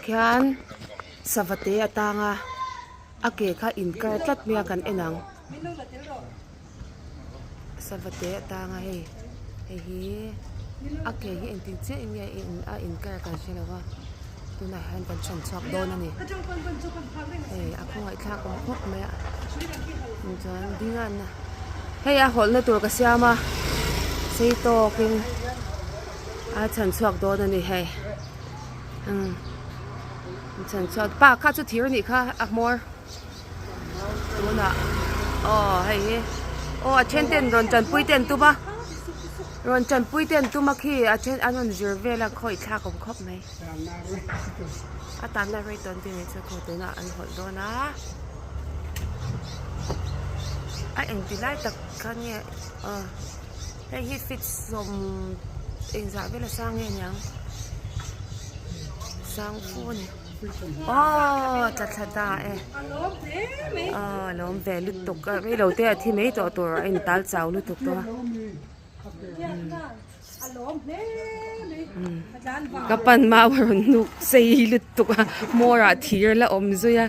Khian sava te a tang a, a ke kha inkar tlat mai a kan en ang. Sava te a tang a hei, hei hi a ke hi engtin chiah in nge a inkar kan hre lo a, tunah hian kan chhan chhuak dawn a ni. Hei a khawngaihthlak awm khawp mai a, chuan ding a hei a hawlhna tur ka siam a, sei tawkin a chhan chhuak dawn a ni hei. Umm chhan chhuak pa kha chu thir anih kha a hmawr tunah aw hei hi aw a then ten rawn tanpui te an tum a rawn tanpui te an tum a khi a then an rawn zir vel a khawih thlak awm khawp mai a tanna rei tawn te nih chu khaw tunah an hawlh dawn a a engti lai tak khan nge aw. Hei hi feet sawm engzah vel a sang nge niang sang fu a ni aww tla thla ta e aw lawm ve lutuk a reilo te a thi mai tawh tur a in tal chau lutuk tawh a ka pan mau a rawn hnuk sei lutuk a hmawr ah thir la awm zui a.